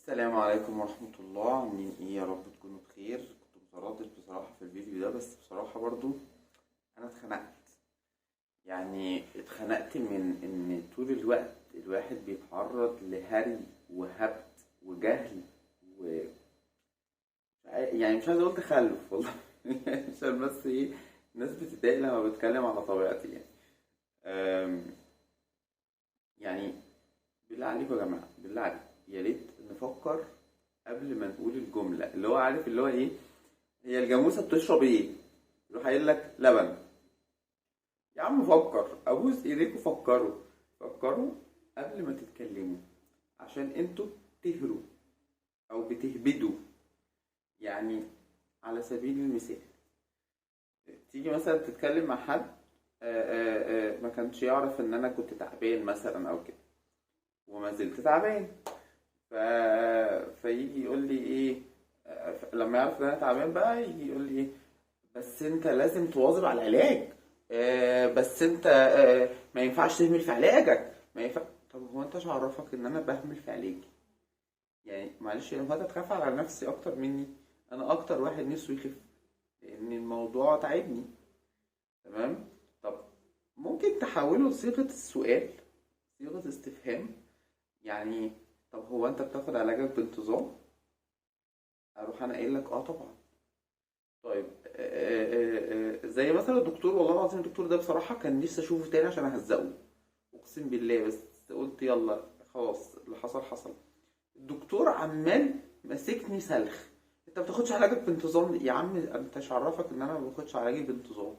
السلام عليكم ورحمة الله. عاملين ايه؟ يا رب تكونوا بخير. كنت متردد بصراحة في الفيديو ده، بس بصراحة برضو انا اتخنقت، يعني اتخنقت من ان طول الوقت الواحد بيتعرض لهري وهبد وجهل و يعني مش عايز اقول تخلف والله عشان بس ايه الناس بتتضايق لما بتكلم على طبيعتي يعني. يعني بالله عليكم يا جماعة، بالله عليكم يا ريت نفكر قبل ما نقول الجملة. اللي هو عارف اللي هو ايه، هي الجاموسة بتشرب ايه؟ يروح قايل لك لبن. يا عم فكر، ابوس ايديكوا، فكروا فكروا قبل ما تتكلموا، عشان انتوا بتهروا او بتهبدوا. يعني على سبيل المثال تيجي مثلا تتكلم مع حد ما كانش يعرف ان انا كنت تعبان مثلا او كده، وما زلت تعبان، فيجي يقول لي ايه لما يعرف ان انا تعبان بقى، يجي يقول لي ايه، بس انت لازم تواظب على العلاج، بس انت ما ينفعش تهمل في علاجك، ما ينفع. طب هو انت ايش عرفك ان انا بهمل في علاجي؟ يعني معلش، هو انت تخاف على نفسي اكتر مني؟ انا اكتر واحد نفسه يخف، لان الموضوع تعبني. تمام؟ طب ممكن تحوله لصيغة السؤال، صيغة استفهام. يعني طب هو انت بتاخد علاجك بانتظام؟ اروح انا قايل لك اه طبعا. طيب زي مثلا الدكتور، والله العظيم الدكتور ده بصراحة كان نفسي اشوفه تاني عشان اهزقه، اقسم بالله، بس قلت يلا خلاص اللي حصل حصل. الدكتور عمال ماسكني سلخ، انت ما بتاخدش علاجك بانتظام يا عم، انت مش عرفك ان انا ما باخدش علاجي بانتظام؟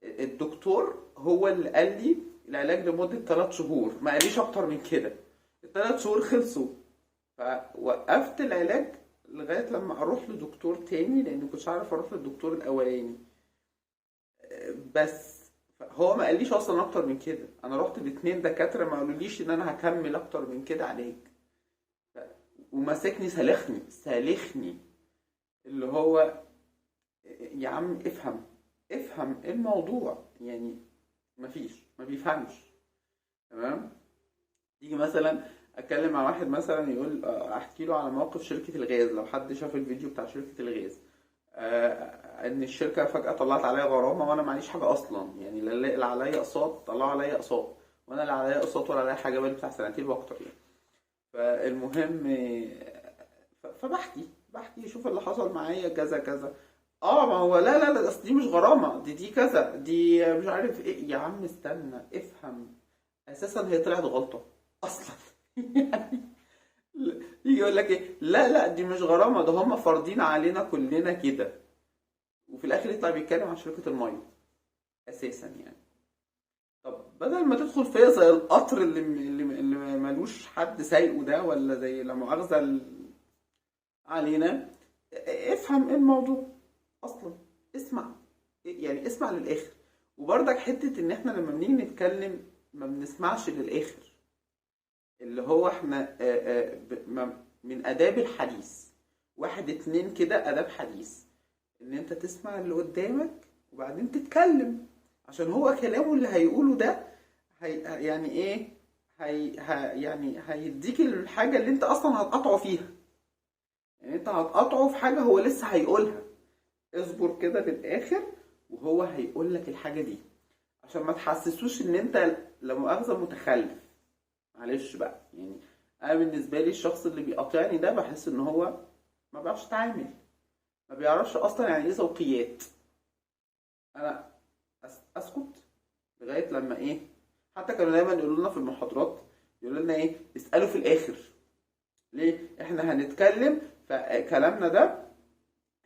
الدكتور هو اللي قال لي العلاج لمدة 3 شهور، ما قاليش اكتر من كده. ال3 شهور خلصوا، فوقفت العلاج لغاية لما اروح لدكتور تاني، لان كنتش عارف اروح للدكتور الاولاني. بس هو ما قاليش اصلا اكتر من كده، انا رحت ل2 دكاترة ما قالوليش ان انا هكمل اكتر من كده علاج، وماسكني سالخني سالخني، اللي هو يا عم افهم افهم الموضوع، يعني مفيش، ما بيفهمش. تمام؟ تيجي مثلا اتكلم مع واحد مثلا يقول، احكي له على موقف شركة الغاز، لو حد شاف الفيديو بتاع شركة الغاز، ان الشركة فجأة طلعت عليا غرامة وانا معيش حاجة اصلا، يعني لا عليا اقساط، طلعوا عليا اقساط وانا لا عليا اقساط ولا عليا حاجة، بقالي بتاع سنتين واكتر يعني. فالمهم فبحكي بحكي شوف اللي حصل معايا كذا كذا، ما هو لا لا لا اصل دي مش غرامة، دي كذا، دي مش عارف ايه. يا عم استنى افهم، اساسا هي طلعت غلطة اصلا يعني يجي يقول لك ايه، لا لا دي مش غرامة، ده هم فارضين علينا كلنا كده، وفي الاخر يطلع بيتكلم عن شركة المية اساسا يعني. طب بدل ما تدخل فيا زي القطر اللي ملوش حد سايقه ده، ولا زي لا مؤاخذة علينا، افهم ايه الموضوع اصلا، اسمع يعني اسمع للاخر. وبرضك حتة ان احنا لما بنيجي نتكلم ما بنسمعش للاخر، اللي هو احنا من اداب الحديث 1 2 كده، اداب حديث ان انت تسمع اللي قدامك وبعدين تتكلم، عشان هو كلامه اللي هيقوله ده هي يعني ايه، هي يعني هيديك الحاجة اللي انت اصلا هتقطعه فيها، يعني انت هتقطعه في حاجة هو لسه هيقولها. اصبر كده للاخر وهو هيقول لك الحاجة دي، عشان ما تحسسوش ان انت لا مؤاخذة متخلف. معلش بقى، يعني انا بالنسبة لي الشخص اللي بيقاطعني ده بحس ان هو ما بيعرفش يتعامل، ما بيعرفش اصلا يعني ايه ذوقيات. انا اسكت لغاية لما ايه، حتى كانوا دايما يقولوا لنا في المحاضرات، يقولوا لنا ايه، اسالوا في الاخر. ليه؟ احنا هنتكلم فكلامنا ده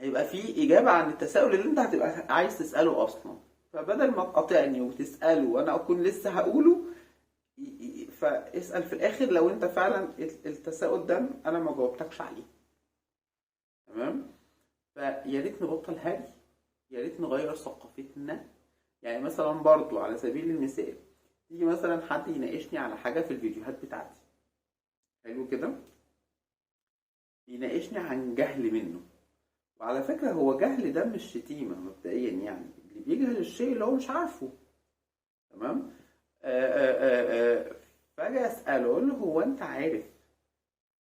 هيبقى فيه اجابه عن التساؤل اللي انت هتبقى عايز تساله اصلا، فبدل ما تقاطعني وتساله وانا اكون لسه هقوله، فاسأل في الآخر لو أنت فعلا التساؤل ده أنا ما جاوبتكش عليه. تمام؟ فيا ريت نبطل هري، يا ريت نغير ثقافتنا. يعني مثلا برضو على سبيل المثال، تيجي مثلا حد يناقشني على حاجة في الفيديوهات بتاعتي، حلو كده، يناقشني عن جهل منه. وعلى فكرة هو جهل ده مش شتيمة مبدئيا، يعني اللي بيجهل الشيء اللي هو مش عارفه. تمام؟ فاجي اساله اقول له هو انت عارف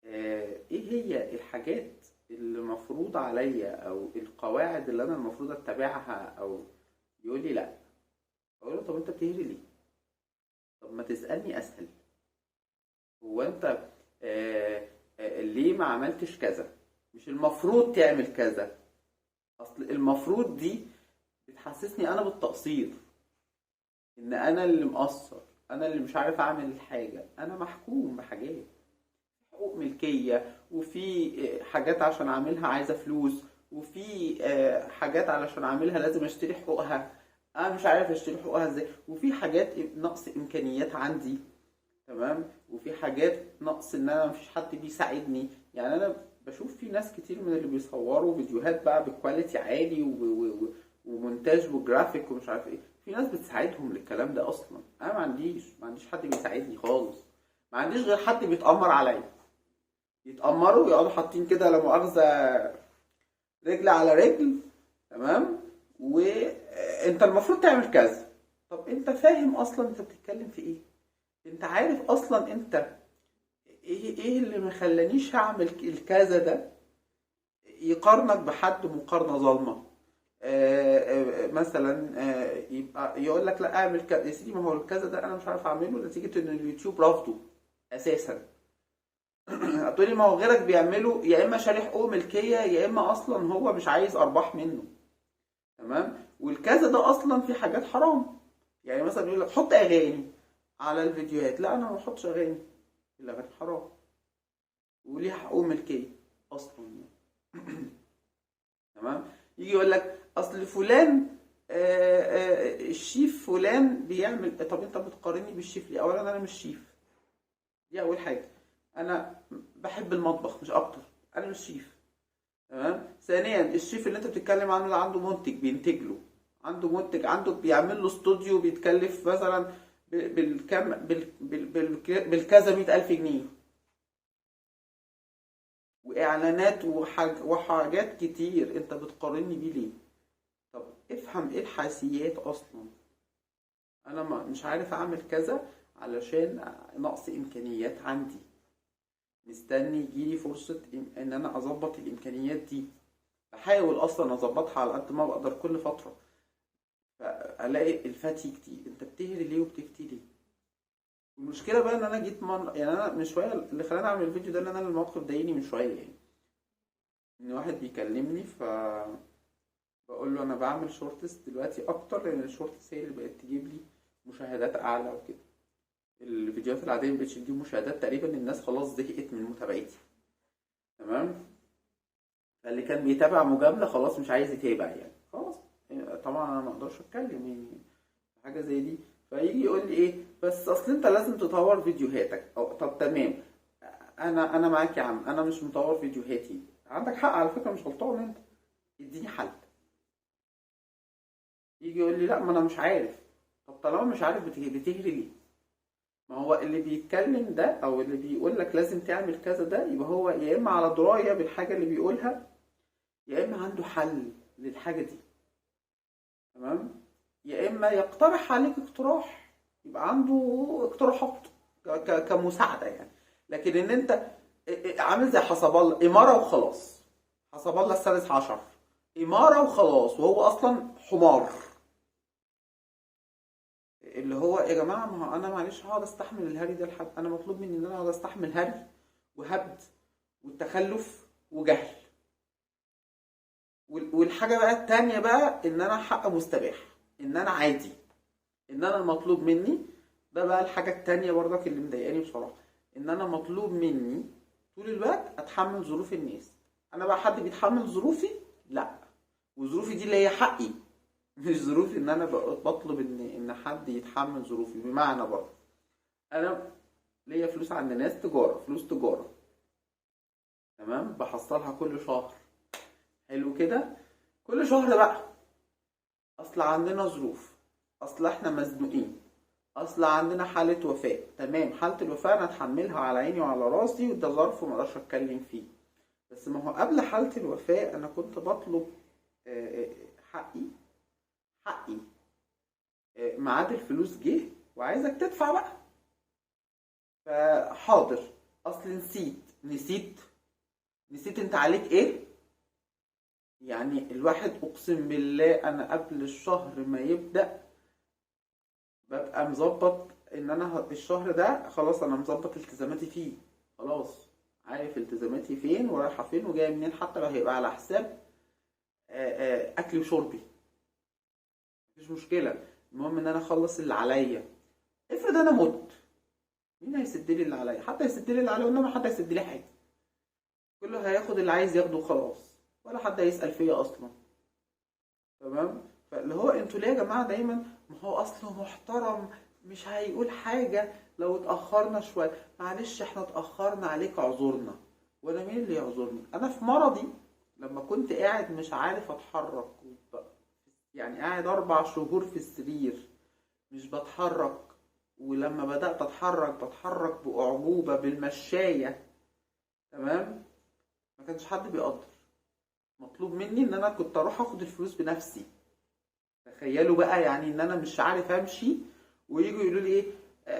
ايه هي الحاجات اللي مفروض عليا او القواعد اللي انا المفروض اتبعها، او يقول لي لا. اقول له طب انت بتهري ليه؟ طب ما تسألني اسهل. هو انت ليه ما عملتش كذا؟ مش المفروض تعمل كذا. اصل المفروض دي بتحسسني انا بالتقصير، ان انا اللي مقصر، انا اللي مش عارف اعمل الحاجة، انا محكوم بحاجات، حقوق ملكية، وفي حاجات عشان اعملها عايزة فلوس، وفي حاجات علشان اعملها لازم اشتري حقوقها، انا مش عارف اشتري حقوقها ازاي، وفي حاجات نقص امكانيات عندي، تمام، وفي حاجات نقص ان انا مفيش حد بيساعدني. يعني انا بشوف في ناس كتير من اللي بيصوروا فيديوهات بقى ب quality عالي ومونتاج وجرافيك ومش عارف ايه، في ناس بتساعدهم للكلام ده اصلا. انا ما عنديش حد بيساعدني خالص، ما عنديش غير حد بيتأمر عليا. يتأمروا يقعدوا حاطين كده لا مؤاخذة رجل على رجل، تمام، وانت المفروض تعمل كذا. طب انت فاهم اصلا انت بتتكلم في ايه؟ انت عارف اصلا انت ايه اللي مخلانيش اعمل الكذا ده؟ يقارنك بحد مقارنة ظالمة. مثلا يبقى يقول لك لا اعمل كذا. يا سيدي ما هو الكذا ده انا مش عارف اعمله نتيجة ان اليوتيوب رافضه اساسا. هتقولي ما هو غيرك بيعمله، يا اما شاري حقوق ملكية، يا اما اصلا هو مش عايز ارباح منه، تمام. والكذا ده اصلا في حاجات حرام، يعني مثلا يقول لك حط اغاني على الفيديوهات، لا انا ما بحطش اغاني، الاغاني حرام وليها حقوق ملكية اصلا يعني. تمام. يجي يقول لك اصل فلان الشيف فلان بيعمل. طب انت بتقارني بالشيف ليه؟ اولا انا مش شيف، دي اول حاجة، انا بحب المطبخ مش اكتر، انا مش شيف، تمام. ثانيا الشيف اللي انت بتتكلم عنه ده عنده منتج بينتج له، عنده منتج، عنده بيعمل له استوديو بيتكلف مثلا بالكم بالكذا 100,000 جنيه، واعلانات وحاجات كتير. انت بتقارني بيه ليه؟ طب افهم ايه الحاسيات اصلا. انا مش عارف اعمل كذا علشان نقص امكانيات عندي، مستني يجيلي فرصة ان انا اظبط الامكانيات دي، بحاول اصلا اظبطها على قد ما بقدر كل فترة، فالاقي الفتي كتير. انت بتهري ليه وبتفتي ليه؟ المشكلة بقى ان انا جيت يعني انا من شوية اللي خلاني اعمل الفيديو ده ان انا الموقف ضايقني من شوية، يعني ان واحد بيكلمني ف بقول له انا بعمل shorts دلوقتي اكتر، لان ال shorts هي اللي بقت تجيب لي مشاهدات اعلى وكده، الفيديوهات العادية مبقتش تجيب مشاهدات تقريبا، الناس خلاص زهقت من متابعتي، تمام. فاللي كان بيتابع مجاملة خلاص مش عايز يتابع يعني خلاص، طبعا انا ما اقدرش اتكلم يعني حاجة زي دي. فيجي يقول لي ايه، بس اصل انت لازم تطور فيديوهاتك. او طب تمام، انا معاك يا عم، انا مش مطور فيديوهاتي، عندك حق على فكرة، مش غلطان انت، اديني حل. يجي يقول لي لا ما انا مش عارف. طب طالما مش عارف بتهري ليه؟ ما هو اللي بيتكلم ده او اللي بيقول لك لازم تعمل كذا ده، يبقى هو يا اما على دراية بالحاجة اللي بيقولها، يا اما عنده حل للحاجة دي، تمام، يا اما يقترح عليك اقتراح، يبقى عنده اقتراحات كمساعده يعني. لكن ان انت عامل زي حسب الله، اماره وخلاص، حسب الله السادس عشر، اماره وخلاص، وهو اصلا حمار. اللي هو يا جماعة ما هو انا معلش هقعد استحمل الهري ده لحد، انا مطلوب مني ان انا اقعد استحمل هري وهبد والتخلف وجهل. والحاجة بقى التانية بقى ان انا حق مستباح، ان انا عادي، ان انا المطلوب مني ده بقى الحاجة التانية برضك اللي مضايقاني بصراحة، ان انا مطلوب مني طول الوقت اتحمل ظروف الناس. انا بقى حد بيتحمل ظروفي؟ لا، وظروفي دي اللي هي حقي، مش ظروفي ان انا بطلب ان حد يتحمل ظروفي. بمعنى برضه انا ليا فلوس عند ناس تجارة، فلوس تجارة، تمام، بحصلها كل شهر، حلو كده، كل شهر بقى اصل عندنا ظروف، اصل احنا مزنوقين، اصل عندنا حالة وفاة، تمام، حالة الوفاة انا اتحملها على عيني وعلى راسي، وده ظرف وما اقدرش اتكلم فيه. بس ما هو قبل حالة الوفاة انا كنت بطلب حقي، حقي، ميعاد الفلوس جه وعايزك تدفع بقى، فحاضر، اصل نسيت، نسيت انت عليك ايه؟ يعني الواحد اقسم بالله انا قبل الشهر ما يبدأ ببقى مظبط ان انا الشهر ده خلاص انا مظبط التزاماتي فيه، خلاص عارف التزاماتي فين ورايحه فين وجاية منين، حتى لو هيبقى على حساب اكلي وشربي مفيش مشكلة، المهم ان انا اخلص اللي عليا. افرض انا مت، مين هيسد لي اللي عليا؟ حد هيسد لي اللي عليا؟ وانما حد هيسد لي حاجة، كله هياخد اللي عايز ياخده وخلاص، ولا حد هيسأل فيا اصلا. تمام؟ فاللي هو انتوا ليه يا جماعة دايما ما هو اصله محترم مش هيقول حاجة لو اتاخرنا شوية، معلش احنا اتاخرنا عليك اعذرنا. وانا مين اللي يعذرني؟ انا في مرضي لما كنت قاعد مش عارف اتحرك، يعني قاعد 4 شهور في السرير مش بتحرك، ولما بدأت اتحرك بتحرك بأعجوبة بالمشاية، تمام؟ ما كانش حد بيقدر. مطلوب مني ان انا كنت اروح اخد الفلوس بنفسي. تخيلوا بقى يعني ان انا مش عارف امشي ويجوا يقولوا لي ايه،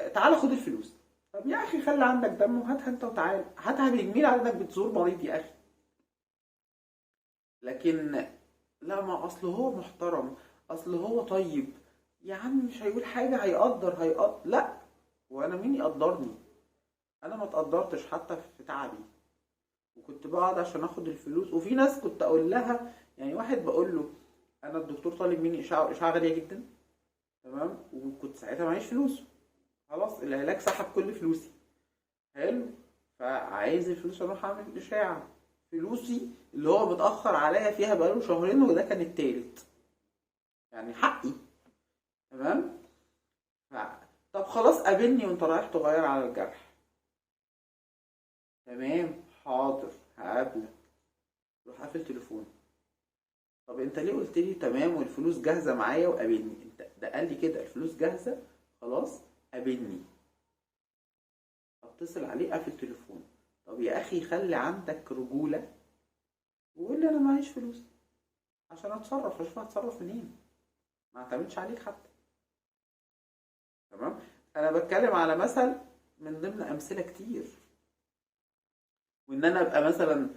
تعالى خد الفلوس. طب يا اخي خلي عندك دم وهاتها انت وتعالى، هاتها بجميل على انك بتزور مريض يا اخي. لكن لا، ما اصل هو محترم، اصل هو طيب يا عم مش هيقول حاجة، هيقدر. لا، وانا مين يقدرني؟ انا ما اتقدرتش حتى في تعبي، وكنت بقعد عشان اخد الفلوس. وفي ناس كنت اقول لها، يعني واحد بقول له انا الدكتور طالب مني اشعه، اشعه غالية جدا، تمام، وكنت ساعتها معيش فلوس، خلاص العلاج سحب كل فلوسي، حلو، فعايز الفلوس اروح اعمل اشعه، فلوسي اللي هو متاخر عليا فيها بقاله شهرين، وده كان التالت، يعني حقي، تمام. طب خلاص قابلني وانت رايح تغير على الجرح، تمام، حاضر هقابلك، روح قافل تليفونه. طب انت ليه قلت لي تمام والفلوس جاهزة معايا وقابلني؟ انت ده قال لي كده الفلوس جاهزة خلاص قابلني، اتصل عليه قافل تليفونه. طب يا اخي خلي عندك رجوله وقول لي انا معيش فلوس عشان اتصرف، اشوف هتصرف منين، ما اعتمدش عليك حتى. تمام؟ انا بتكلم على مثل من ضمن امثلة كتير. وان انا ابقى مثلا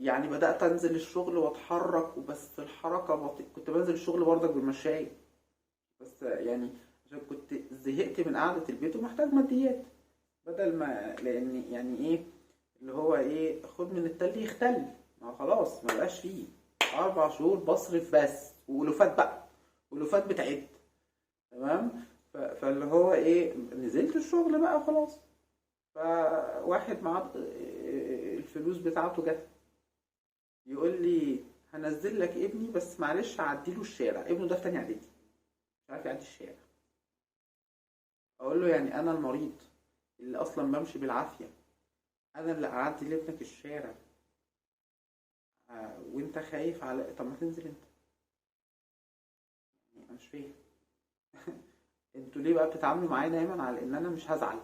يعني بدات انزل الشغل واتحرك، وبس الحركة بطيء، كنت بنزل الشغل برضك بالمشاية، بس يعني عشان كنت زهقت من قعدة البيت ومحتاج ماديات، بدل ما، لان يعني ايه اللي هو ايه، خد من التل يختل، ما خلاص ما بقاش فيه. 4 شهور بصرف بس، ولوفات بقى، ولوفات بتعد، تمام. فاللي هو ايه، نزلت الشغل بقى وخلاص. فواحد معاه الفلوس بتاعته جت، يقول لي هنزل لك ابني بس معلش هعديله الشارع، ابنه ده في تاني اعدادي مش عارف يعدي الشارع. اقول له يعني انا المريض اللي اصلا بمشي بالعافية، انا اللي اعدي لابنك الشارع وانت خايف على، طب ما تنزل انت، يعني انا مش فاهم. انتوا ليه بقى بتتعاملوا معايا دايما على ان انا مش هزعل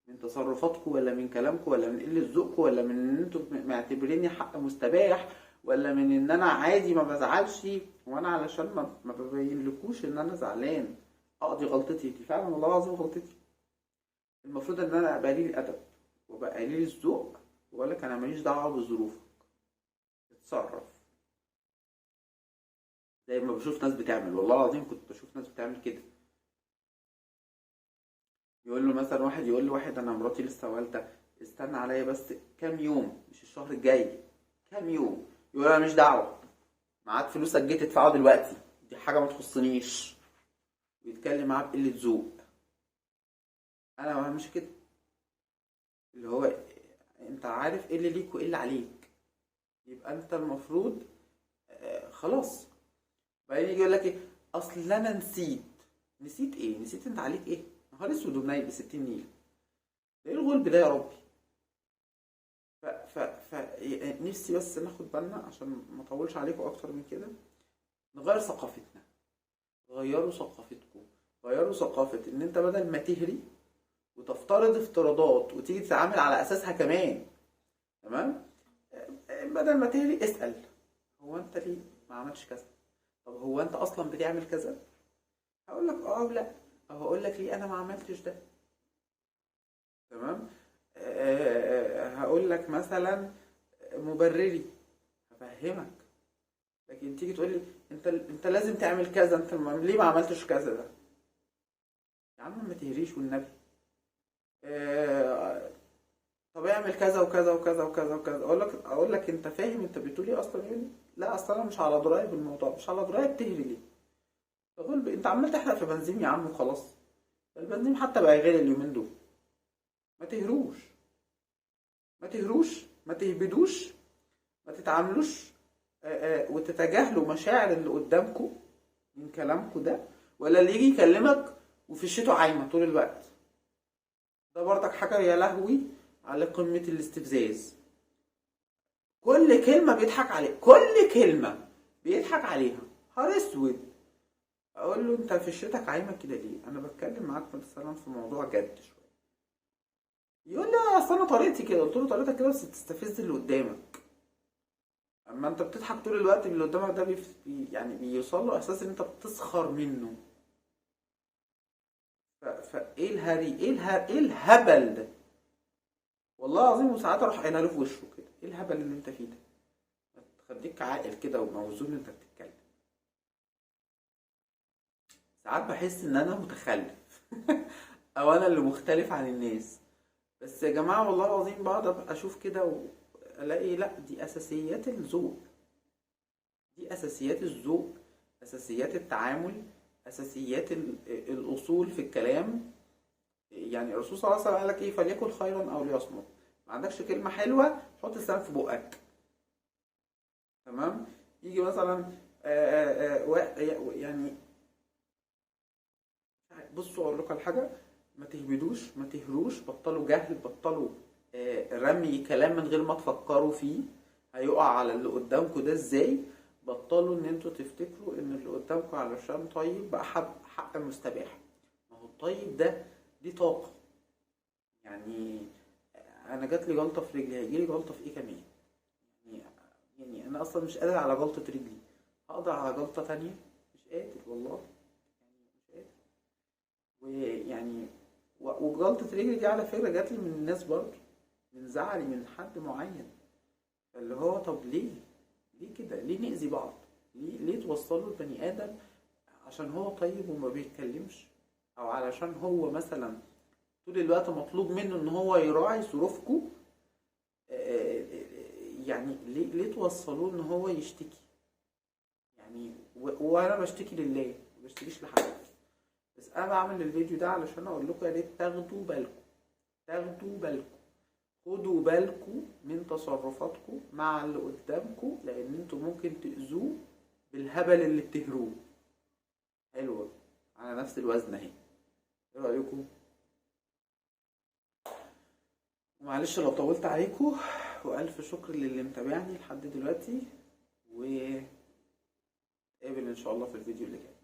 من تصرفاتكم ولا من كلامكم ولا من قلة ذوقكم ولا من ان انتوا معتبريني حق مستباح ولا من ان انا عادي ما بزعلش، وانا علشان ما ببينلكوش ان انا زعلان اقضي غلطتي دي. فعلا والله العظيم غلطتي، المفروض ان انا ابقى قليل الادب وابقى قليل الذوق واقول لك انا ماليش دعوه بظروفك، اتصرف زي ما بشوف ناس بتعمل. والله العظيم كنت بشوف ناس بتعمل كده، يقول له مثلا واحد، يقول لواحد انا مراتي لسه والده، استنى عليا بس كام يوم، مش الشهر الجاي، كام يوم، يقول انا مش دعوه، معاك فلوسك جيت تدفعه دلوقتي، دي حاجة ما تخصنيش، ويتكلم معاه بقلة ذوق. انا ما بعملش كده، اللي هو انت عارف ايه اللي ليك وايه اللي عليك، يبقى انت المفروض خلاص. بعدين يجي يقول لك ايه، اصل انا نسيت. نسيت ايه؟ نسيت انت عليك ايه؟ نهار اسود ومنيل ب 60 نيله، ايه الغلب ده يا ربي؟ ف ف ف نفسي بس ناخد بالنا عشان ما اطولش عليكم اكتر من كده. نغير ثقافتنا، غيروا ثقافتكم، غيروا ثقافة ان انت بدل ما تهري وتفترض افتراضات وتيجي تتعامل على اساسها كمان، تمام، بدل ما تهري اسأل، هو انت ليه ما عملتش كذا؟ طب هو انت اصلا بتعمل كذا؟ هقول لك اه او لا، او هقول لك ليه انا ما عملتش ده، تمام. هقول لك مثلا مبرري، هفهمك. لكن تيجي تقول لي انت لازم تعمل كذا، انت ليه ما عملتش كذا، ده يا عم ما تهريش والنبي. طب اعمل كذا وكذا وكذا وكذا وكذا، اقول لك انت فاهم انت بتقول ايه اصلا؟ يقول لي لا اصل انا مش على دراية بالموضوع. مش على دراية بتهري ليه؟ تقول انت عمال تحرق في بنزين يا عم وخلاص، البنزين حتى بقى غالي اليومين دول. ما تهروش، ما تهروش، ما تهبدوش، ما تتعاملوش وتتجاهلوا مشاعر اللي قدامكم من كلامكم ده، ولا اللي يجي يكلمك وفشته عايمه طول الوقت، ده برضك حاجة يا لهوي على قمة الاستفزاز. كل كلمة بيضحك عليها، كل كلمة بيضحك عليها، نهار اسود. اقول له انت فشتك عايمه كده ليه؟ انا بتكلم معاك مثلا في موضوع جد شوية. يقول لي اصل انا طريقتي كده. قلت له طريقتك كده بس تستفز اللي قدامك. اما انت بتضحك طول الوقت اللي قدامك ده يعني بيوصل له احساس ان انت بتسخر منه. فايه الهري؟ ايه الهبل ده؟ والله العظيم. وساعات اروح قايلها له في وشه كده، ايه الهبل اللي انت فيه ده؟ تخليك عاقل كده وموزون انت بتتكلم. ساعات بحس ان انا متخلف او انا اللي مختلف عن الناس، بس يا جماعة والله العظيم بقعد اشوف كده والاقي لا، دي اساسيات الذوق، دي اساسيات الذوق، اساسيات التعامل، اساسيات الاصول في الكلام. يعني الرسول صلى الله عليه وسلم قال لك ايه؟ فليكن خيرا او ليصمت. ما عندكش كلمة حلوة حط السلام في بقك، تمام؟ يجي مثلا يعني بصوا اقول لكم على حاجة، ما تهبدوش، ما تهروش، بطلوا جهل، بطلوا رمي كلام من غير ما تفكروا فيه هيقع على اللي قدامكم ده ازاي. بطلوا ان انتوا تفتكروا ان اللي قدامكم علشان طيب بقى حق مستباح. ما هو الطيب ده دي طاقة. يعني انا جات لي جلطة في رجلي، هيجي لي جلطة في ايه كمان؟ يعني انا اصلا مش قادر على جلطة رجلي، هقدر على جلطة تانية؟ مش قادر والله، يعني مش قادر. ويعني وجلطه رجلي دي على فكرة جات لي من الناس برضه، من زعلي من حد معين، اللي هو طب ليه؟ ليه كده؟ ليه نأذي بعض؟ ليه توصلوا البني ادم عشان هو طيب وما بيتكلمش، او علشان هو مثلا طول الوقت مطلوب منه ان هو يراعي ظروفكم؟ يعني ليه توصلوه ان هو يشتكي؟ يعني وانا بشتكي لله، ما بشتكيش لحد. بس انا بعمل الفيديو ده علشان اقول لكم يا ريت تاخدوا بالكم، تاخدوا بالكم، خدوا بالكم من تصرفاتكم مع اللي قدامكم، لان انتوا ممكن تأذوه بالهبل اللي بتهروه. حلوة على نفس الوزن اهي. ايه رايكم؟ ومعلش لو طولت عليكم، والف شكر للي متابعني لحد دلوقتي، ونتقابل ان شاء الله في الفيديو اللي جاي.